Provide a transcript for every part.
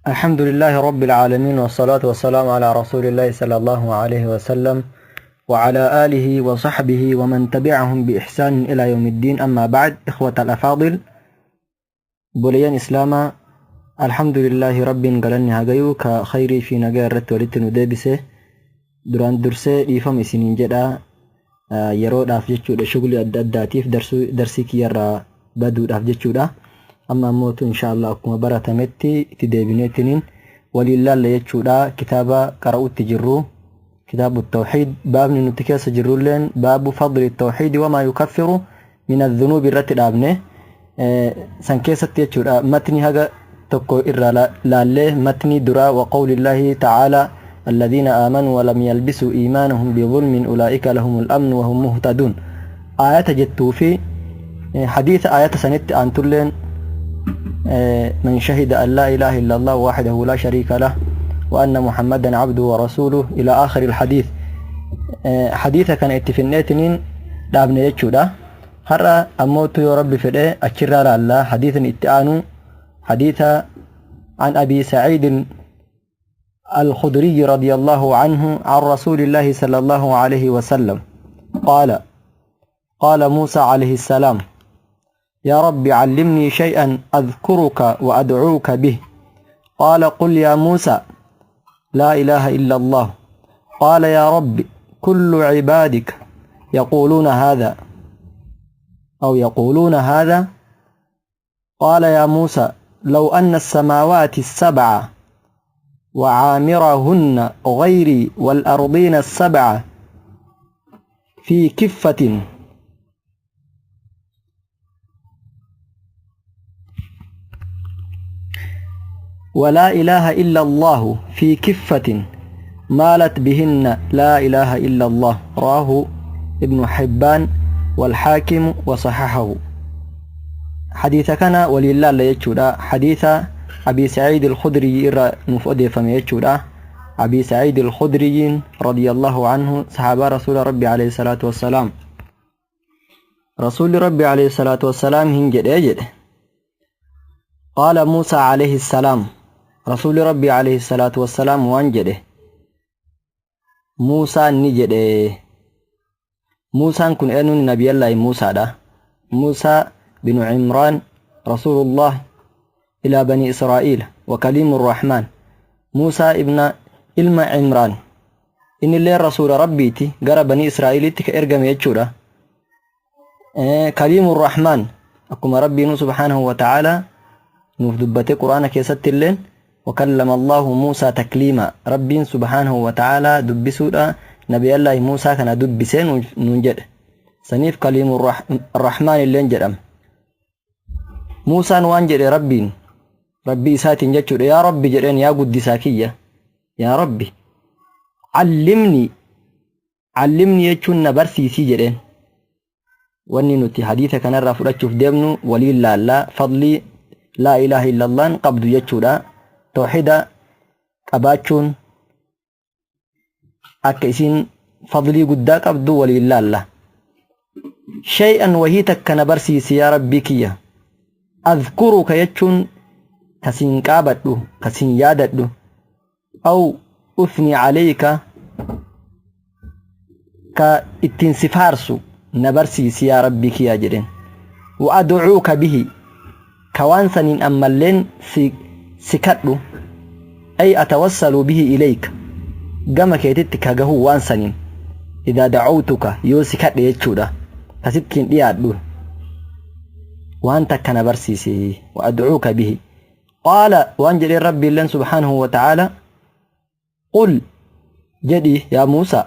الحمد لله رب العالمين، والصلاة والسلام على رسول الله صلى الله عليه وسلم وعلى آله وصحبه ومن تبعهم بإحسان إلى يوم الدين. أما بعد، إخوة الأفاضل، obboleeyyan Islaamaa، alhamdulillaahi، Rabbiin galanni haa gayu ka khayrii fi nagaa irratti walitti nu deebise. Duraan dursee dhiifama isiniin jedha, yeroodhaaf jechuudha, shugli adda addaatiif darsii kiyyarraa baduudhaaf jechuudha. Amma ammootu inshaallah akkuma baratametti itti deebineetiniin waliin laalla jechuudha. Kitaaba qara'utti jirru kitaabu tawxiid, baabni nuti keessa jirrulleen baabu fadli tawxiidi wamaa yukaffiru min adhunuubi irratti dhaabne. San keessatti jechuudha matni haga tokko irraa laallee, matni duraa wa qawlillaahi ta'aalaa الذين آمنوا ولم يلبسوا إيمانهم بظلم أولئك لهم الأمن وهم مهتدون آية جتو في حديث آية سنت أن تلين من شهد أن لا إله إلا الله وحده لا شريك له وأن محمدا عبده ورسوله إلى آخر الحديث. حديث كان اتفنيتنين dhaabne jechuudha. Har'a ammootu yoo Rabbi fedhe achirraa laalla. Hadiisni itti aanu hadiisa عن أبي سعيد الخدري رضي الله عنه عن رسول الله صلى الله عليه وسلم قال: قال موسى عليه السلام: يا رب، علمني شيئا أذكرك وأدعوك به. قال: قل يا موسى لا إله إلا الله. قال: يا رب، كل عبادك يقولون هذا أو يقولون هذا. قال: يا موسى، لو أن السماوات السبع وعامرهن غيري والأرضين السبع في كفة ولا إله إلا الله في كفة مالت بهن لا إله إلا الله. رواه ابن حبان والحاكم وصححه. حديث كان ولله لا يجودا، حديث أبي سعيد الخدري إرى نفؤدي فم يجودا. أبي سعيد الخدري رضي الله عنه صحابة رسول ربي عليه الصلاة والسلام. رسول ربي عليه الصلاة والسلام هنجد أجد قال موسى عليه السلام، رسول ربي عليه الصلاة والسلام وانجده موسى نجده. موسى كن أنو نبي الله موسى ده، موسى بن عمران، رسول الله إلى بني إسرائيل وكليم الرحمن. موسى ابن ilma عمران inni illee rasuula Rabbiiti، gara banii Israa'elitti ka ergame jechuudha. Kaliimu Rahmaan, akkuma Rabbiinu subhaanahu wa ta'aalaa nuuf dubbate Quraana keessatti illeen: وكلم الله موسى تكليما. Rabbiin subhaanahu wa ta'aalaa dubbisuudha nabiyallaahi Muusaa kana dubbisee nuun jedhe. Saniif kaliimu Rahmaan illeen jedhama. Muusaan waan jedhe Rabbiin, Rabbii isaatiin jechuudha: "Yaa Rabbi," jedheen, "yaa guddisaa kiyya, yaa Rabbi, علمني." علمني jechuun na barsiisii jedheen. Wanni nuti hadiisa kanarraa fudhachuuf deemnu waliin laallaa fadlii laa ilaaha illallahan qabdu jechuudha. Tawxiida qabaachuun akka isiin fadlii guddaa qabdu waliin laalla. شيئا wahii takka na barsiisi yaa Rabbii kiyya. أذكرك jechuun kasiin qaabadhu, kasiin yaadadhu. أو أثني عليك ka ittiin si faarsu na barsiisi yaa Rabbii kiyya jedheen. وأدعوك به ka waan saniin ammalleen si kadhu. أي أتوسل به إليك gama keetitti ka gahu waan saniin. إذا دعوتك yoo si kadhe jechuudha. Kasittiin dhiyaadhu. Waan takka na barsiisi. وأدعوك به. قال waan jedheen Rabbi illeen subhaanahu wa ta'aala: قل jedhi يا موسى،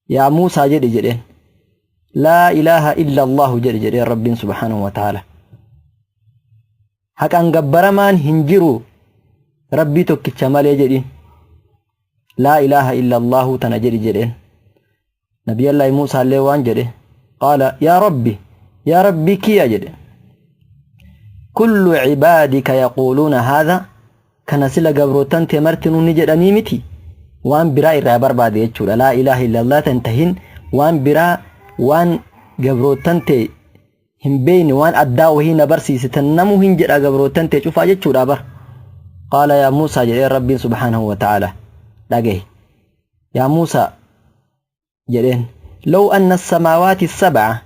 yaa Muusaa jedhi jedheen. لا إله إلا الله jedhi jedheen Rabbiin subhaanahu wa ta'aala. Haqaan gabbaramaan hin jiru Rabbii tokkicha malee jedhin. لا إله إلا الله tana jedhi jedheen. Nabiyallaahi Muusaa illee waan jedhe: قال يا ربي، yaa Rabbii kiyya jedhe، كل عبادك يقولون هذا kana sila gabrootan tee martinuu ni jedhanii miti? Waan biraa irraa barbaade jechuudha. لا إله إلا الله tan tahin waan biraa, waan gabrootan tee hin beeyne, waan addaa wahii na barsiise tan namuu hin jedha gabrootan tee cufaa jechuudha bar. Qaala yaa Muusaa jedheen Rabbiin subhaanahu wa ta'aala. Dhagahi. Yaa Muusaa jedheen. Law anna as-samaawaati as-sab'a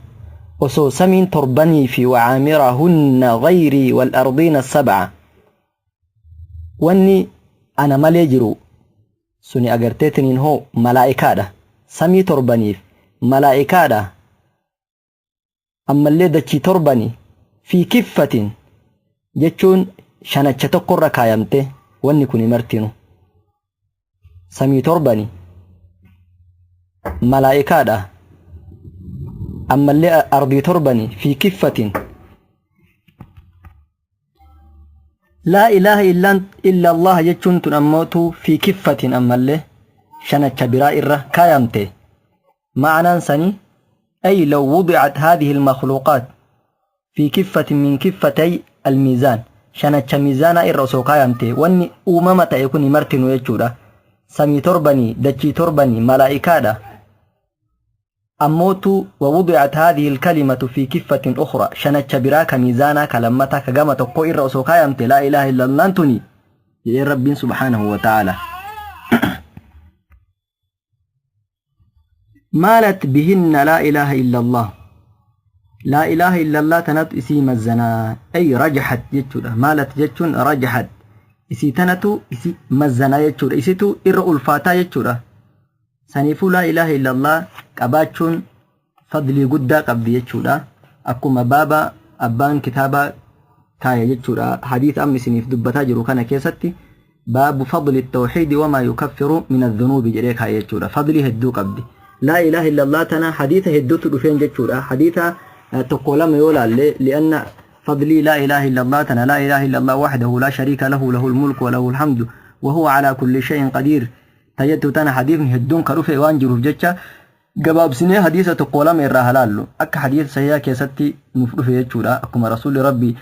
osoo samiin torbanii fi wacaamirahunna ghayrii wal ardiina as-sab'a wanni ana malee jiru suni agarteetiniin hoo malaa'ikaadha. Samii torbaniif malaa'ikaadha. Ammallee dachii torbani fi kiffatin jechuun shanacha tokkorra kaayamte wanni kuni martinu samii torbani malaa'ikaadha ammallee ardii torbani fi kiffatin Laa ilaaha illa Allah jechuun tun ammootu fi kiffatin ammallee shanacha biraa irra kaayamte. Ma'anaan sanii ay law wudi'at haadhihi al-makhluuqaat fi kiffatin min kiffatay al-miizaan shanacha miizaanaa irra osoo kaayamte wanni uumama ta'e kuni martinuu jechuudha. Samii torbanii, dachii torbanii, malaa'ikaadha. Ammootu wawudi'at haadhihi alkalimatu fi kiffatin ukhra shanacha biraa ka miizaanaa ka lammataa ka gama tokkoo irra osoo kaayamte laa ilaaha illallaan tuni jedheen Rabbiin subhaanahu wa ta'aala. Maalat bihinna laa ilaaha illallah laa ilaaha illallah tanatu isii mazzanaa ay rajahat jechuudha maalat jechuun rajahat isii tanatu isii mazzanaa jechuudha isitu irra ulfaataa jechuudha. Saniifuu laa ilaaha illallah qabaachuun fadlii guddaa qabdi jechuudha. Akkuma baaba abbaan kitaabaa kaaya jechuudha. Hadiisa amma isiniif dubbataa jiru kana keessatti baabu fadli tawxiidi wamaa yukaffiru min adhunuubi jedhee kaaya jechuudha. Fadlii hedduu qabdi. Laa ilaaha illallah tana hadiisa hedduutu dhufeen jechuudha. Hadiisa tokko lama yoo laalle li'anna fadlii laa ilaaha illallah tana laa ilaaha illallah wahdahu laa shariika lahu lahul mulku wa lahul hamdu wa huwa alaa kulli shay'in qadiir ta jettu tana hadiifni hedduun ka dhufe waan jiruuf jecha gabaabsinee hadiisa tokko lama irraa haa laallu akka hadiisa sahihaa keessatti nuuf dhufe jechuudha akkuma rasuulli rabbii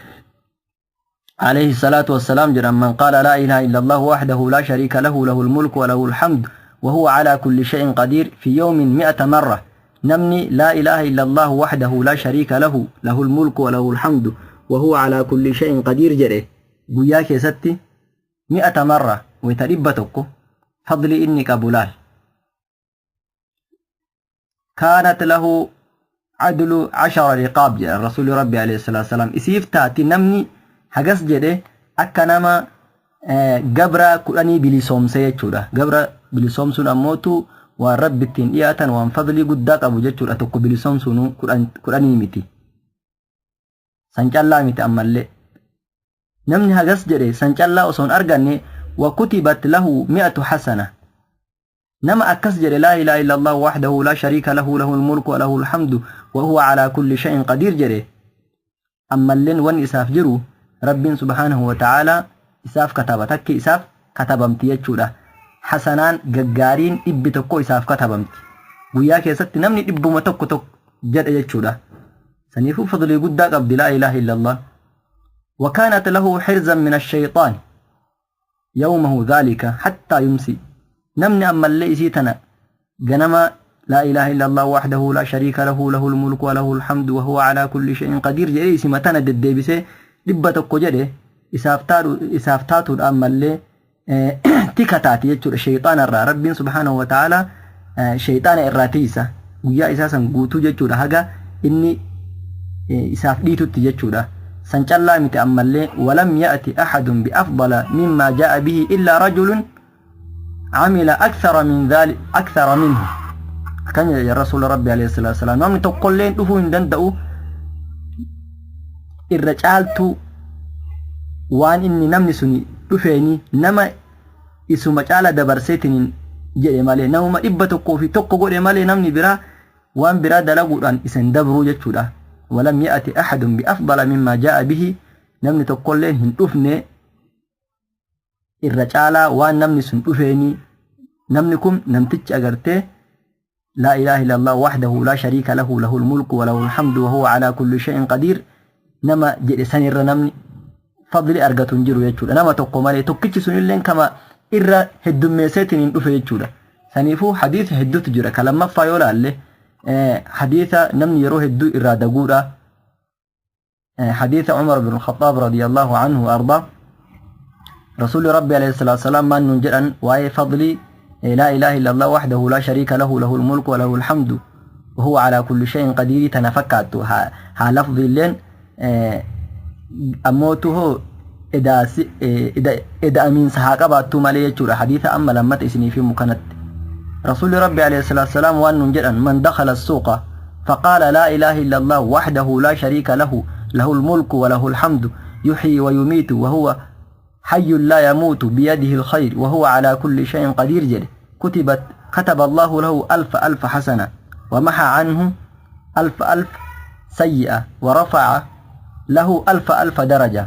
عليه الصلاة والسلام جرى من قال لا إله إلا الله وحده لا شريك له له الملك وله الحمد وهو على كل شيء قدير في يوم 100 مرة نمني لا إله إلا الله وحده لا شريك له له الملك وله الحمد وهو على كل شيء قدير جره قيا كيستي mi'ata marra wayta 100 fadlii inni qabu laal. Kaanat lahu adlu ashara riqaab jedhan rasuulli rabbi alayhi salaatu wasalaam isiif taati namni hagas jedhe akka nama gabra kudhanii bilisoomse jechuudha. Gabra bilisoomsuun ammootu waan rabbi ittiin dhiyaatan waan fadlii guddaa qabu jechuudha tokko bilisoomsuun kudhanii miti. San callaa miti ammallee. Namni hagas jedhe san callaa osoo hin arganne wa kutibat lahu mi'atu hasana. Nama akkas jedhe laa ilaaha illallah wahdahu laa shariika lahu lahul mulku wa lahul hamdu wa huwa alaa kulli shay'in qadiir jedhe ammalleen wanni isaaf jiru Rabbiin subhaanahu wa ta'aalaa isaaf kataba takki isaaf katabamti jechuudha. Hasanaan gaggaariin 100 isaaf katabamti. Guyyaa keessatti namni dhibbuma tokko tokko jedhe jechuudha. Saniifuu fadlii guddaa qabdi laa ilaaha illallah. وكانت له حرزا من الشيطان يومه ذلك حتى يمسي نمني أما اللي إسيتنا جنما لا إله إلا الله وحده لا شريك له له الملك وله الحمد وهو على كل شيء قدير jedhee isima tana deddeebisee 100 jedhe isaaf taatuudha ammallee tika taati jechuudha shayxaana irraa rabbiin subhaanahu wa ta'ala shayxaana irraa tiisa guyyaa isaa san guutuu jechuudha haga inni isaaf dhiitutti jechuudha san callaa miti ammallee walam ya'ti ahadun biafdala mimmaa jaa'a bihi illaa rajulun amila akthara min dhali akthara minhu akkan jedhe rasuula rabbi alayhi salaatu wasalaam namni tokkolleen dhufuu hin danda'u irra caaltuu waan inni namni suni dhufeeni nama isuma caala dabarseetiniin jedhe malee namuma 101 godhe malee namni biraa waan biraa dalaguudhaan isa hin dabruu jechuudha. Walam ya'ati ahadun bi afdala mimmaa jaa'a bihi namni tokkolleen hin dhufne irra caalaa waan namni sun dhufeeni namni kun namtichi agartee laa ilaaha illallah wahdahu laa shariika lahu lahul mulku wa lahul hamdu wa huwa alaa kulli shay'in qadiir nama jedhe san irra namni fadli argatu hin jiru jechuudha nama tokko malee tokkichi sunilleen kama irra heddummeesseetiin hin dhufe jechuudha saniifuu hadiisa hedduutu jira ka lammaffaa yoo laalle hadiisa namni yeroo hedduu irraa daguudha حديث عمر بن الخطاب رضي الله عنه وأرضاه. Rasuulli Rabbi alayhi salaatu wasalaam maal nuun jedhan waa'ee fadlii laa ilaaha illallah wahdahu laa shariika lahu lahul mulku wa lahul hamdu wa huwa alaa kulli shay'in qadiirii tana fakkaattu haa lafziilleen ammootu hoo eda'amiinsa haa qabaattuu malee jechuudha. Hadiisa amma lammata isiniif himu kanatti Rasuulli Rabbi alayhi salaatu wasalaam waan nuun jedhan: man dakhala suuqa faqaala laa ilaaha illallah wahdahu laa shariika lahu lahul mulku wa lahul hamdu yuhyi wa yumiitu wa huwa hayyun laa yamuutu biyadihi alkhayr wa huwa alaa kulli shay'in qadiir jedhe, kutibat kataba Allahu lahu alfa alfa hasana wa maha anhu alfa alf sayyi'a wa rafa'a lahu alfa alfa daraja.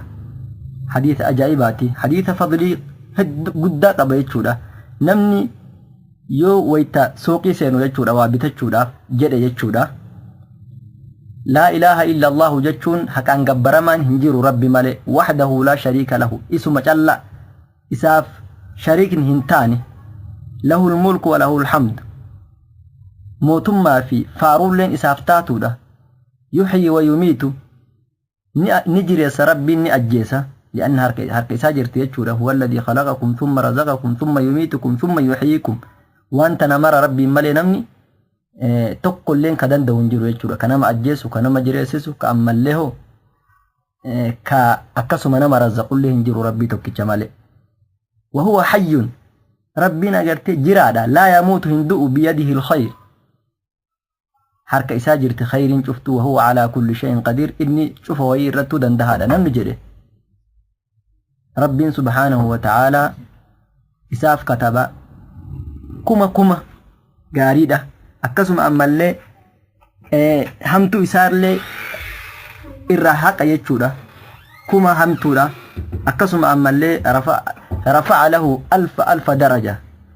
Hadiisa ajaa'ibaati, hadiisa fadlii hedduu guddaa qaba jechuudha. Namni yoo wayta suuqii seenu jechuudha, waa bitachuudhaaf jedhe jechuudha, laa ilaaha illa Allahu jechuun haqaan gabbaramaan hin jiru Rabbi malee, wahdahu laa shariika lahu, isuma calla, isaaf shariikni hin taane, lahul mulku wa lahul hamdu, mootummaa fi faaruulleen isaaf taatuudha, yuhyi wa yumiitu, ni jireessa Rabbiin, ni ajjeesa, li'anna harka isaa jirti jechuudha. Huwa alladhii khalaqakum thumma razaqakum thumma yumiitukum thumma yuhyiikum. Waan tana mara Rabbiin malee namni tokko illeen ka danda'u hin jiru jechuudha. Ka nama ajjeesu, ka nama jireessisu, ka ammallee hoo ka akkasuma nama razzaqullee hin jiru Rabbii tokkicha malee. Wahuwa hayyun, Rabbiin agartee jiraadha, laa yamuutu, hin du'u, biyadihi alkhayr, harka isaa jirti khayriin cuftuu, wahuwa alaa kulli shay'in qadiir, inni cufa wayii irrattuu dandahaadha namni jedhe, Rabbiin subhaanahu wa ta'aalaa isaaf kataba kuma kuma gaariidha, akkasuma ammallee hamtuu isaallee irraa haqa jechuudha, kuma hamtuudha. Akkasuma ammallee rafa'a lahu alfa alfa daraja,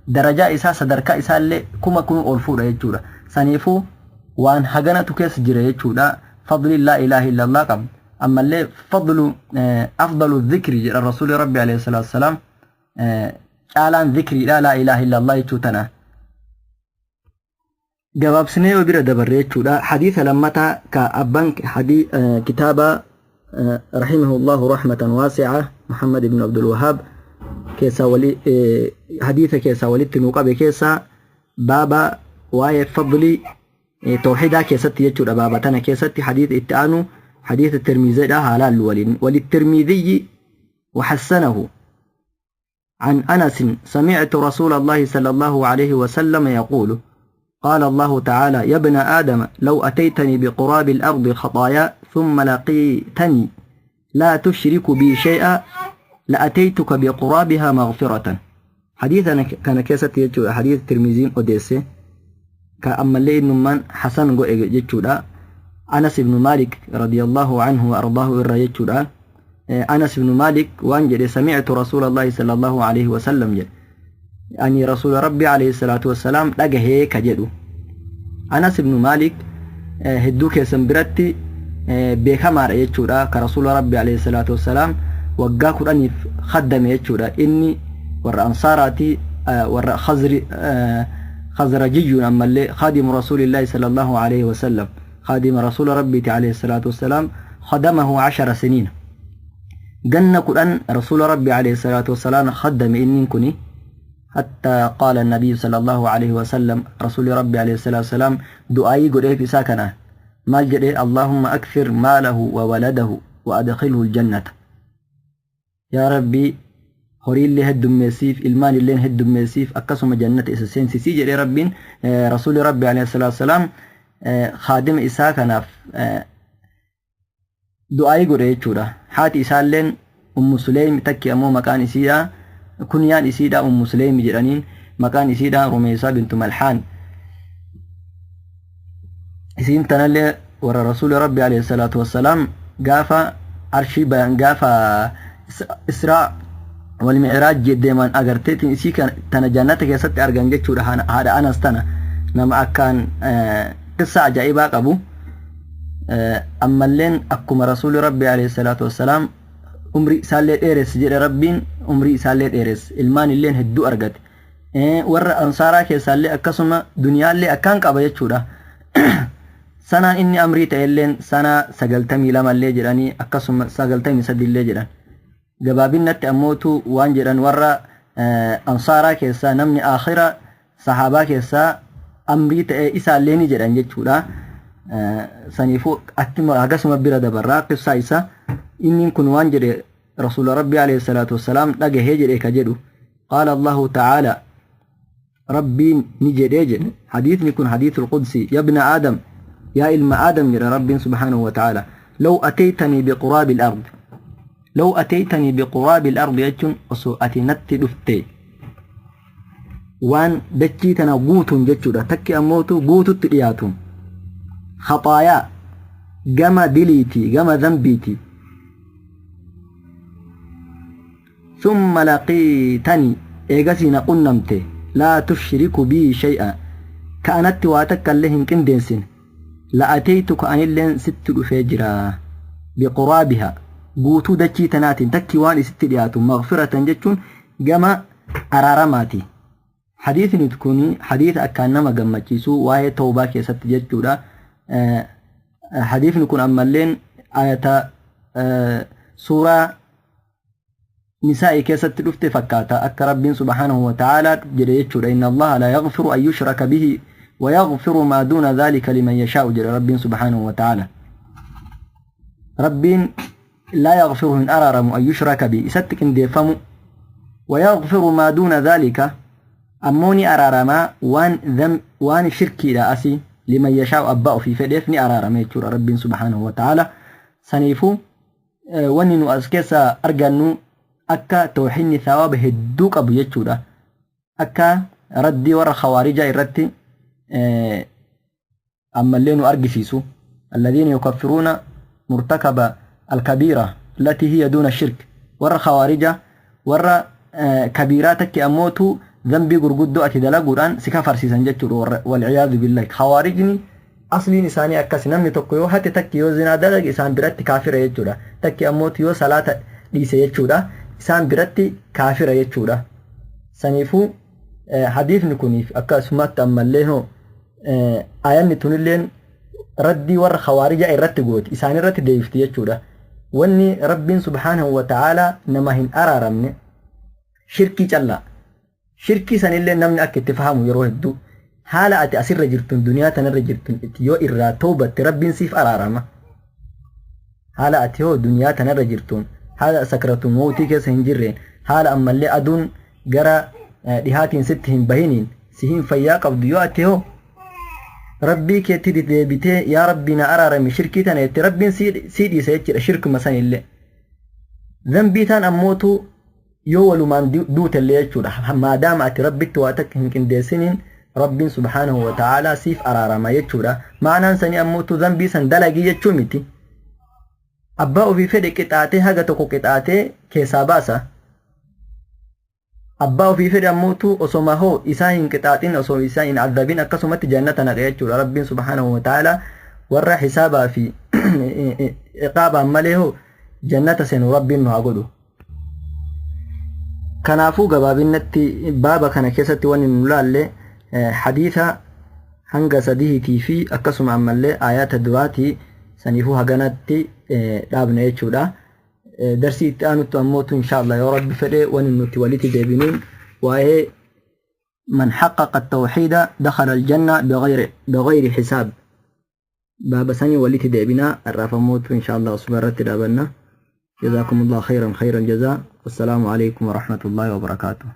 darajaa isaa, sadarkaa isaallee kuma kuma ol fuudha jechuudha. Saniifuu waan haganatu keessa jira jechuudha fadli laa ilaaha illallah qabdu. Ammallee fadlu afdalu dhikri jedha Rasuuli Rabbi alayhi salaatu wasalaam, caalaan dhikriidha laa ilaaha illallah jechuu tana. Gabaabsinee yoo bira dabarre jechuudha, hadiisa lammataa ka abbaan kitaaba rahimahullahu rahmatan waasi'a Muhammad ibn Abdul Wahhaab keessaa wali hadiisa keessaa walitti nuu qabe keessaa baaba waa'ee fadlii tawxiidaa keessatti jechuudha. Baaba tana keessatti hadiisa itti aanu hadiisa Tirmiziidha, haa laallu waliin. Walittirmiziyyi وحسنه عن أنس: سمعت رسول الله صلى الله عليه وسلم يقول: قال الله تعالى: يا ابن آدم، لو أتيتني بقراب الأرض خطايا ثم لقيتني لا تشرك بي شيئا لأتيتك بقرابها مغفرة. حديث kana keessatti jechuudha, حديث Tirmiziin odeesse ka ammallee innummaan hasan godhe jechuudha, Anas ibnu Malik radiyallahu anhu wa ardaahu irraa jechuudha. Anas ibnu Malik waan jedhe: سمعت رسول الله صلى الله عليه وسلم jedhe, ani rasuula Rabbi alayhi salaatu wassalaam dhagahee ka jedhu. Anas ibnu Malik hedduu keessan biratti beekamaadha jechuudha, ka rasuula Rabbi alayhi salaatu wassalaam waggaa 10f khaddame jechuudha. Inni warra ansaaraati, warra khazrajiyyuun, ammallee خادم رسول الله صلى الله عليه وسلم, خادم rasuula Rabbiiti alayhi salaatu wassalaam. خدمه 10 سنين, ganna 10 rasuula Rabbi alayhi salaatu wassalaam khaddame inni kuni, حتى قال النبي صلى الله عليه وسلم, رسول ربي عليه الصلاة والسلام دعائي قد في ساكنة maal jedhe: اللهم أكثر ماله وولده وأدخله الجنة. يا ربي, horiillee heddummeessiif, ilmaan illeen heddummeessiif, akkasuma jannata isa seensisii jedhee Rabbiin, rasuuli Rabbi alayhi salaatu wasalaam khaadima isaa kanaaf du'aayii godhe jechuudha. Haati isaalleen Ummu Suleymi takki, ammoo maqaan isiidha, kunyaan isiidha Ummu Suleymi jedhaniin, maqaan isiidha Rumeysaa bintu Malhaan. Isiin tanallee warra rasuuli Rabbi alayhi salaatu wassalaam gaafa arshii bayan, gaafa Israa wal Mi'raaj deeman agarteetiin isii tana jannata keessatti argan jechuudha. Haadha Anas tana nama akkaan qissa ajaa'ibaa qabu. Ammalleen akkuma rasuuli Rabbi alayhi salaatu wassalaam umrii isaallee dheeresse jedhe, Rabbiin umrii isaallee dheeresse, ilmaan illeen hedduu argate, warra ansaaraa keessaallee akkasuma duniyaallee akkaan qaba jechuudha. Sanaan inni amrii ta'elleen sana 92llee jedhanii, akkasuma 93llee jedhan. Gabaabinnatti ammootu waan jedhan warra ansaaraa keessaa namni aakhira sahaabaa keessaa amrii ta'e isaallee ni jedhan jechuudha. Saniifuu attuma hagasuma bira dabarraa qissaa isaa inni kun waan jedhe rasuula rabbii alayhi salaatu wassalaam dhagahee jedhe ka jedhu qaala Allahu ta'aala Rabbiin ni jedhee jedhe hadiisni kun hadiisul qudsi yabna aadam yaa ilma aadam jedha Rabbiin subhaanahu wa ta'aala law ataytanii biquraabil ard law ataytanii biquraabil ard jechuun osoo ati natti dhufte waan dachii tana guutuun jechuudha takki ammootu guututti dhiyaatuun khaxaayaa gama diliiti gama zambiiti Thumma laqiitani eegasii na qunnamte laa tushriku bii shay'a ka anatti waa takkallee hin qindeessine la ateytuka anilleen sitti dhufee jira biquraabiha guutuu dachii tanaatiin takki waan isitti dhiyaatu maghfiratan jechuun gama araaramaati. Hadiisni kun hadiisa akkaan nama gammachiisu waa'ee tawbaa keessatti jechuudha. Hadiisni kun ammalleen ayata suuraa Nisaa'i keessatti dhufte fakkaata akka Rabbiin subhaanahu wa ta'aalaa jedhe jechuudha inna Allaha laa yaghfiru an yushraka bihi wa yaghfiru maa duuna dhaalika liman yashaa'u jedhe Rabbiin subhaanahu wa ta'aalaa. Rabbiin laa yaghfiru hin araaramu an yushraka bihi isatti qindeeffamu wa yaghfiru maa duuna dhaalika ammoo ni araaramaa waan waan shirkiidha asii liman yashaa'u abbaa ofii fedheef ni araarama jechuudha Rabbiin subhaanahu wa ta'aalaa. Saniifuu Wanni nu as keessaa argannu akka tawxiidni thawaaba hedduu qabu jechuudha. Akka raddii warra khawaarijaa irratti ammallee nu argisiisu. Alladhiina yukaffiruuna murtakaba alkabiira allatii hiya duuna shirk. Warra khawaarijaa warra kabiiraa takki ammootu zambii gurguddoo ati dalaguudhaan si kafarsiisan jechuudha. Walciyaadu billahi. Khawaarijni Asliin isaanii akkasi namni tokko yoo hate takki yoo zinaa dalage isaan biratti kaafira jechuudha. Takki ammootu yoo salaata dhiise jechuudha. Isaan biratti kaafira jechuudha. Saniifuu hadiifni kuniif akkasumatti ammallee hoo ayanni tunilleen raddii warra khawaarijaa irratti gooti isaan irratti deebifti jechuudha. Wanni Rabbiin subhaanahu wa ta'aalaa nama hin araaramne shirkii callaa. Shirkii sanillee namni akka itti fahamu yeroo hedduu haala ati asirra jirtun duniyaa tanarra jirtun itti yoo irraa tawbatte Rabbiin siif araarama. Haala ati hoo duniyaa tanarra jirtuun haala sakratu mawtii keessa hin jirreen haala ammallee aduun gara dhihaatiin sitti hin bahiniin sihiin fayyaa qabdu yoo ati hoo Rabbii keetti deebitee yaa Rabbii na araarami shirkii tana jette Rabbiin sii dhiisa jechuudha shirkuma sanillee. Zambii taan ammootu yoo walumaan duutellee jechuudha maadaama ati Rabbitti waa takka hin qindeessiniin Rabbiin subhaanahu wa ta'aalaa siif araarama jechuudha. Ma'anaan sanii ammootu zambii san dalagii jechuu miti. Abbaa ofii fedhe qixaatee haga tokko qixaatee keessaa baasa. Abbaa ofii fedhe ammootu osoma hoo isaa hin qixaaxin osoo isaa hin azabin akkasumatti jannata naqa jechuudha. Rabbiin subhaanahu wa ta'aalaa warra hisaabaa fi iqaabaan malee hoo jannata seenu Rabbiin nu haa godhu. Kanaafuu gabaabinnatti baaba kana keessatti wanni nu laalle hadiisa hanga sadihiitii fi akkasuma ammallee aayaata duraatii saniifuu haganatti dhaabna jechuudha. Darsii itti aanutti ammootu inshaallah yoo rabbi fedhe wanni nuti walitti deebinuun waa'ee man haqqaqa tawxiida dakhala aljanna bighayri hisaab Baaba sanii walitti deebina har'aaf ammootu insha Allah asuma irratti dhaabanna. Jazaakumullahu khayran khayral jazaa. Wassalaamu alaikum warahmatullahi wabarakaatuh.